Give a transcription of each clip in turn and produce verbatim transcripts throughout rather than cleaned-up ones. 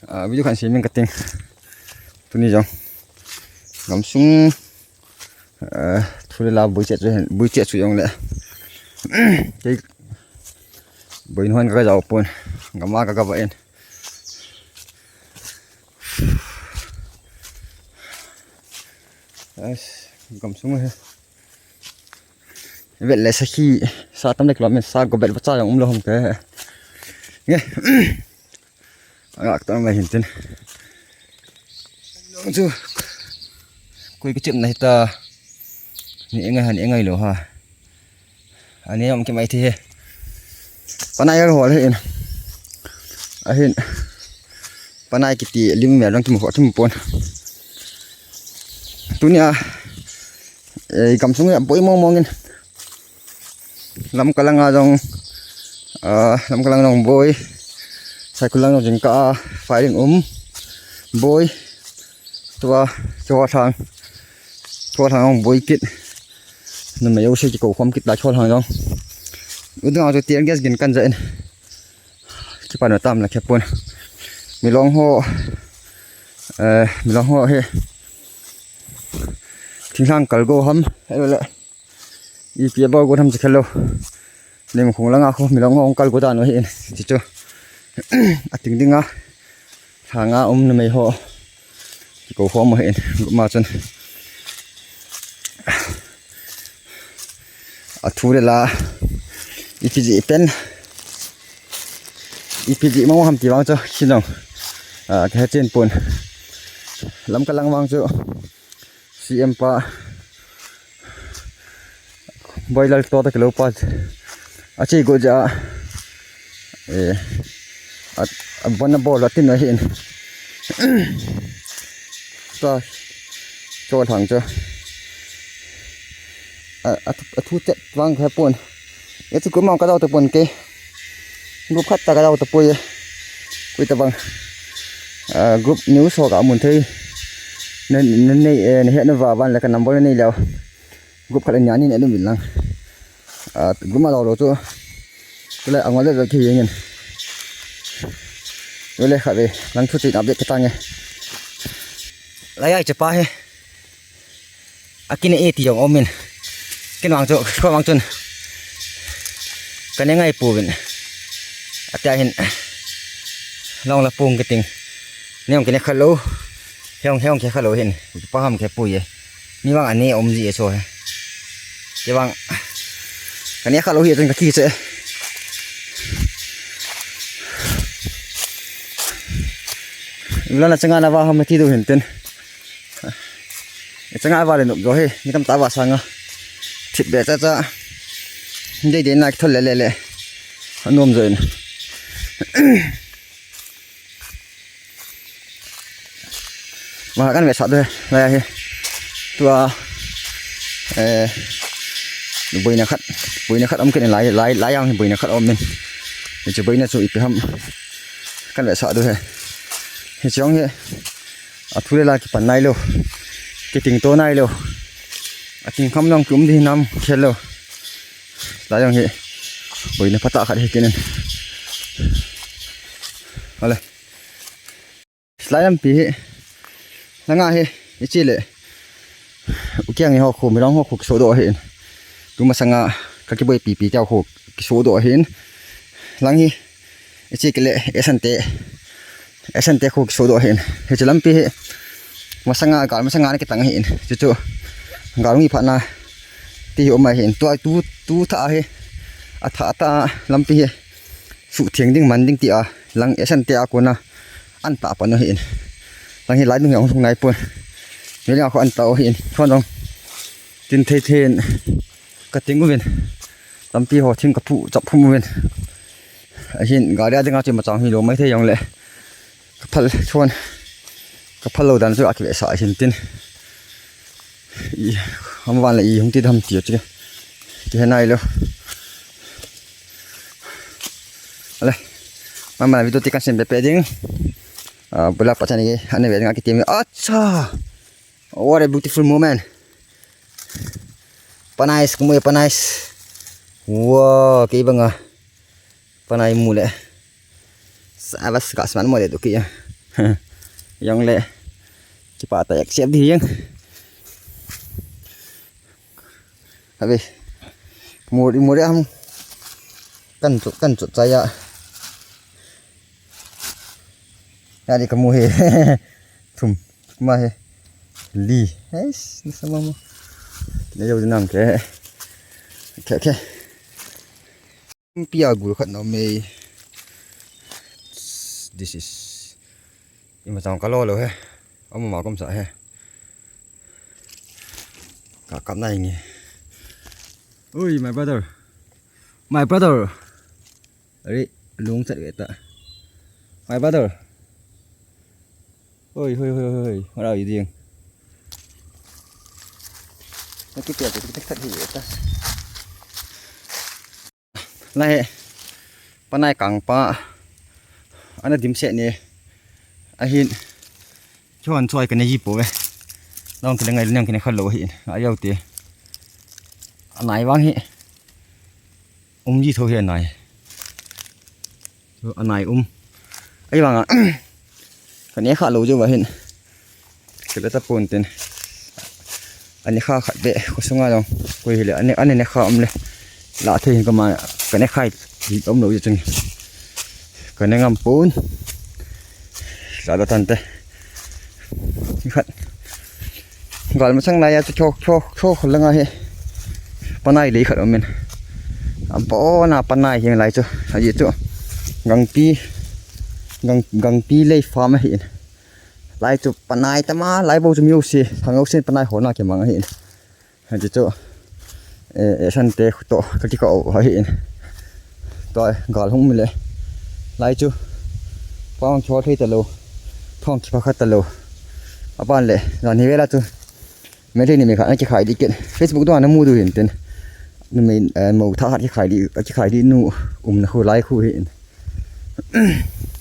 Ah, video khat sem ing kating. Tuni jong gamsung, ah, thu le la boi cheh chu, boi cheh chu jong le. Kei boi hon ka jao pon. Gam a ka ka va in. As, gamsung he. Vet le sakhi, sa tam le kilometer, sa go vet va cha jong um lo hom ke. Nge. Agak tam mai hin tin. Chu. Koi kichep na hita. Ni engai han engai lo ha. Ani om ki mai thi he. Panai hol he in. Ahin. Panai kiti lim me rang ki mo thum pon. Tunia, eh, gamsung a boi mong mong in. Lamka langa jong, ah, Lamka lang jong boi. Saikul lang jong jingkah a firing um. Boi. Tua, Chollhang. Chollhang jong boi kit. Numei jouse kikou khom kit ta Chollhang jong. Udang chu tear gas gin kan ja in. Kipan tam la khe pon. Milong ho, eh, Milong ho he. Thinglhang kal go ham, he le. Ipi a bol go ham chi khe lo. Nim khung langa kho Milong ho kal go dan u hi in. Chi chu. Ating dinga. Lhanga um numei ho. Kikou khom u hi in. Guma chun. A thu le la. Ipi ji pen. Ipi ji mo ham ti vang chu. Sinong. Ah, ka he chen pon. Lamka lang vang chu. C M pa boiler to ta kilo pa. Achi go ja. Eh. A, a bon a bol a tin a hin. Ta. Chollhang chu. A, a, a thu chet vang kha pon. E chu kuma ka dau ta pon ke. Group khat ta ka dau ta poi e. Koi ta bang. Ah, group news ho ka mun thei. Ne, ne, ne, eh, ne he na va van le ka number nei leo. Group khat le nia ni ne lu min lang. Ah, group ma dau lo chu. Tule angol le ki yengin. Tule kha ve. Lang thu chi na be ka tange. Lai ai che pa he. Akine e ti jong omin. Ken vang chu, ko vang chun. Kane ngai pu vin. Atia hin. Long la pung kiting. Neong kine khalo. Heong heong ke khalo hin. Pa ham ke pu ye. Mi vang ane om ji e so he. Ke vang. Kane khalo hi chun ka ki che. Lana changa na va ham ti du hin tin. Changa va le nop jo he, ni tam ta va sanga. Thip be cha cha. Dei dei na ki thol le le le. Anom jo in. Ma kan ve sa de, la he. Tua, eh, boina khat, boina khat om ken lai, lai, lai ang boina khat om min. Ni chu boina chu ipi ham. Kan ve sa de he. He chong he. A thu le la kipan nai lo. Kiting to nai lo. A ting kham long tum di nam khel lo. La jong hi. Boina phatah khat hi kinin. Hale. Lai lampi hi. Langa hi. Ichi le. Ukiang ni ho khu, Milong ho khu kiso do hin. Tuma sanga ka kiboi pipi tau khu kiso do hin. Lang hi. Ichi kile, esante. Esante khu kiso do hin. Hichi lampi hi. Masanga, gal masanga na kitang hin. Chuchu. Gal ngi phatna. Ti hi umai hin. Tua tu, tu tha hi. A tha ta lampi hi. Su thiang ding man ding ti a. Lang esante a kona. An ta pa no hin. Lang hi lai dung yang hung nai pun. Ni lang khu an ta o hin. Thon dong. Tin thei thei. Ka ting uvin. Lampi ho thing ka phu chap phum uvin. Ahin gari a dinga chu machang hi lo mai thei jong le. Ka phal chuan. Ka phal lo dan chu a kive sa hin tin. I, ham van le i hung ti dam ti chu. Ki he nai lo. Ale. Mama video ti kan sem be pe ding. Ah, bula pa chani ke. Ane ve ding a ki ti mi. Acha. What a beautiful moment. Panais, kumui panais. Wow, kei banga. Panai mu le. Sabas ka sman mo le du ki ya. Jong le. Kipa ta ek sep di jeng. Abi. Muri, muri ham. Kan chu, kan chu chaya. Ya di kamu he. Thum. Ma he. Li. Yes, ni sama mo. Ni yo dinam ke. Okay, okay. Pia gul khat na me. This is. Ima chang ka lo lo he. Ama ma kom sa he. Ka kap na inge. Ui, my brother. My brother. Ari, lung chat ve ta. My brother. Oi, oi, oi, oi, oi. What are you doing? Naki pia tu tak tak hi ve ta. Lai he. Panai kang pa. Ana dim se ni. Ahin. Chuan choi ka ne ji po ve. Nang ka le ngai nang ka ne kha lo hi. A yau te. Anai vang hi. Um ji tho hi anai. Chu anai um. Ai vang a. Ka ne kha lo jo va hin. Ka le ta pon ten. Ani kha khat be ko sunga long. Ko hi le ani ani ne kha um le. La thei hin ka ma ka ne khai. Hi um lo jo chung. Ka ne ngam pon. Sa da tan te. Khat. Gal masang lai a chu chok chok chok langa he. Panai lei khat um in. Am pa ona panai hi lai chu. Aji chu. Gangpi. Gang gangpi lei farm ahi in. Lai chu panai tama lai bo chu miu si. Thangau sin panai hona ke mang ahi in. Hati chu, eh, eh, san te to ka ki ka o ha hin. To gal hung mi le. Lai chu. Pang chol thei ta lo. Thong ki pha khat ta lo. Apan le, jan hi vela chu. Me thei ni me kha, ki khai di ken. Facebook do na mu du hin ten. Nu me, eh, mo tha khat ki khai di, ki khai di nu um na khu lai khu hin.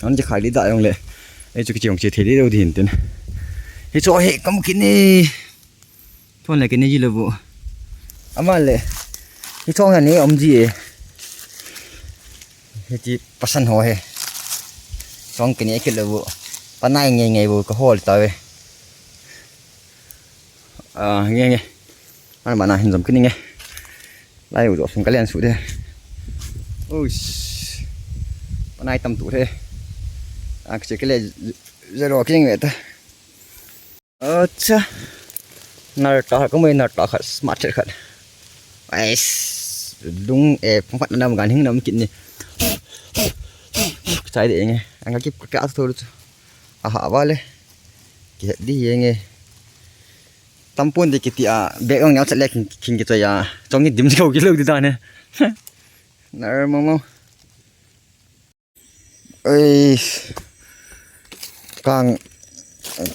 An ki khai di da yong le. Ei chu ki chong che thei di do di hin ten. Hi chu he kam ki ni. Thon le kene ji le bu. Ama le. Hi thong ani om ji e. Hi ti pasan ho he. Thong kene ki le bu. Panai nge nge bu ka hol ta ve. Ah, nge nge. An mana hin jom kini nge. Lai u jo sung ka len su de. Uish. Panai tam tu the. Ah, ka che ke le zero kini nge ta. Acha. Nar ta ka moi nar ta khat smart khat. Ais. Lung e phat na nam gan hing nam kit ni. Chai de nge. Anga kip ka thol chu. Aha vale. Ki het di nge. Tampon de kiti a. Bek ong nyau chat le king king ki to ya. Chong ni dim ko ki lo di da ne. Nar mo mo. Ei, kang,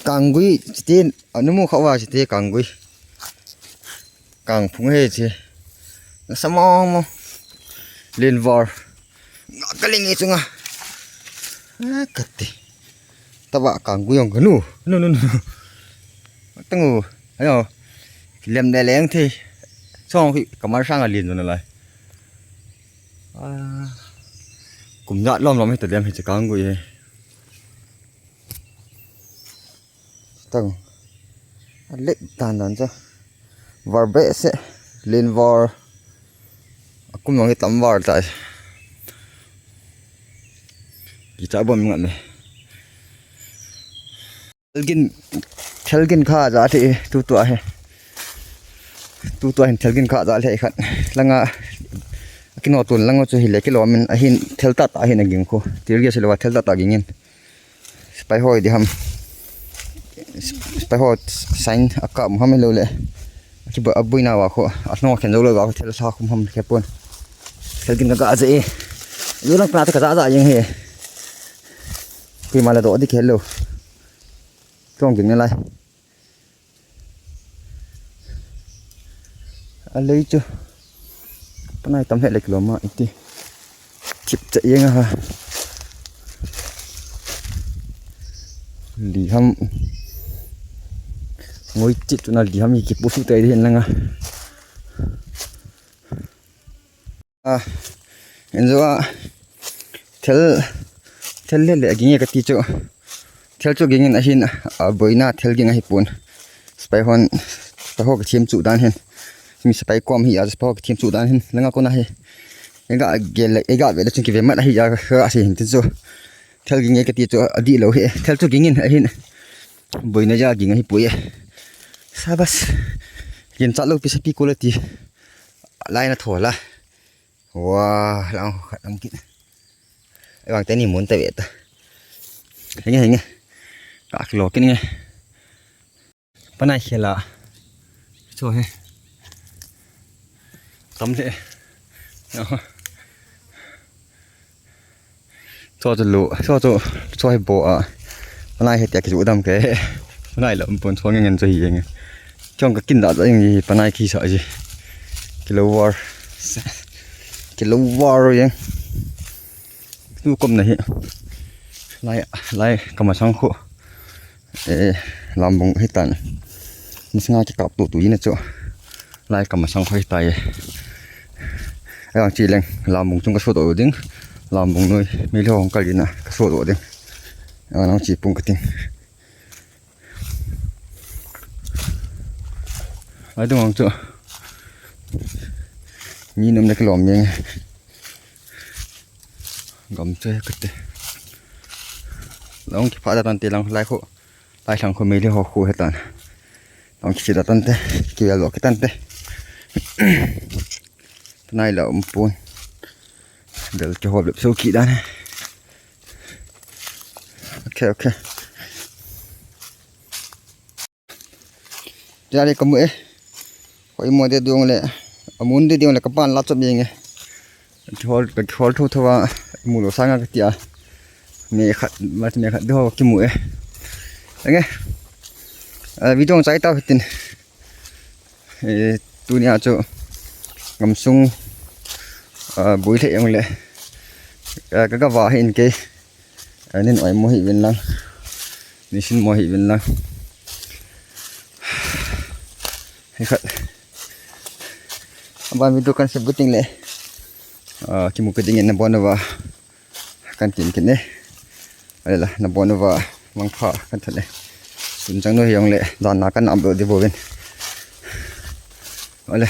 kanggui, chiti, anumu khawa chiti kanggui. Kangphung he chi. Nasa mo mo. Linvar. Nga kaling e chunga. Ah, kati. Taba kanggui ong kanu. Nu, nu, nu. Tangu. Ayo. Lem de leng thi. Chong khi kamar sang a lin na lai. Ah, kum ja lom lom hi ta dem hi cha kanggui hi. Tang. A let dan dan cha. Var be se. Len var. A kum long hi tam var ta. Ki cha bom ngat me. Thelgin, thelgin kha ja the tu tu a he. Tu tu a hin thelgin kha ja le khat. Langa kino tun langa chu hi le kilo min a hin thel ta ta hin a ging khu. Tirge se lo thel ta ta ging in. Spy hoi di ham. Spy hoi sign a ka mu ham lo le. Ki ba abui na wa khu. A no khen lo lo wa khu thel sa khum ham khe pon. Thelgin ka ga ja e. Yu lang pa ta ka ja ja yeng he. Kui ma la do di khe lo. Tong ging na lai. A lei chu. Panai tam he le kiloma iti. Thip cha yeng a ha. Li ham. Ngoi chit chu na li ham ki pu su tai di langa. Ah, enzo a thel, thel le le agi nge kati chu. Thil chu ging in ahin, a, boina thil ging ahi pon. Sepai hon, sepai ho kithem chu dan hin. Mi sepai kom hi a, sepai ho kithem chu dan hin. Langa kona hi. Ega gel, ega ve le chung kive mat ahi a, ka sei hin tin chu. Thil ging e kati chu adih lou hi. Thil chu ging in ahin. Boina ja ging ahi poi e. Sabas. Ginchat lou pi sepi quality. Lai na thola. Wa, lang khat lang kit. Ei vang teni mun ta ve ta. Henge, henge. Ka kilo kin nge. Panai khela. Cho he. Tam le. Cho cho lu, cho cho, cho he bo a. Panai he tia kisu dam ke. Panai la pon cho ngen cho hi nge. Chong ka kin da da nge panai ki sa ji. Kilo war. Kilo war nge. Tu kom na hi. Lai, lai, kamasang khu. Eh, lambung hitan. Masanga kikap tu tu ina chu. Lai kamasang khu hitai. Ayang chi leng, lambung chung ka so do ding. Lambung noi, mi lo hong kal ina, ka so do ding. Ayang chi pung ka ting. Lai dung ang chu. Mi nom le ka lom meng. Gam che kate. Long kipha da tante lang lai khu. Lai lang khu mei le ho khu he tan. Long kichi da tante. Ki lo ki tante. Nai lo um pun. Del ki ho le so ki dan. Okay, okay. Jale kamu e. Hoi mo de dong le. Amun de dong le kapan la chop yeng e. Kihol, kihol tho tho va. Mu lo sanga katia. Me khat, mat me khat do kimu e. Enge. A, video chai tau hitin. E, tunia chu. Gamsung. A, boi le yong le. A, ka ka va hin ke. Anin oi mo hi vin lang. Nisin mo hi vin lang. Hi khat. Aban video kan se buting le. Ah, kimu pe ding in na bon va. Kan tin kin ne. Ala, na bon va. Mang pha kan tha le. Sun chang no hi yong le. Dan na kan am do di bo vin. Ala.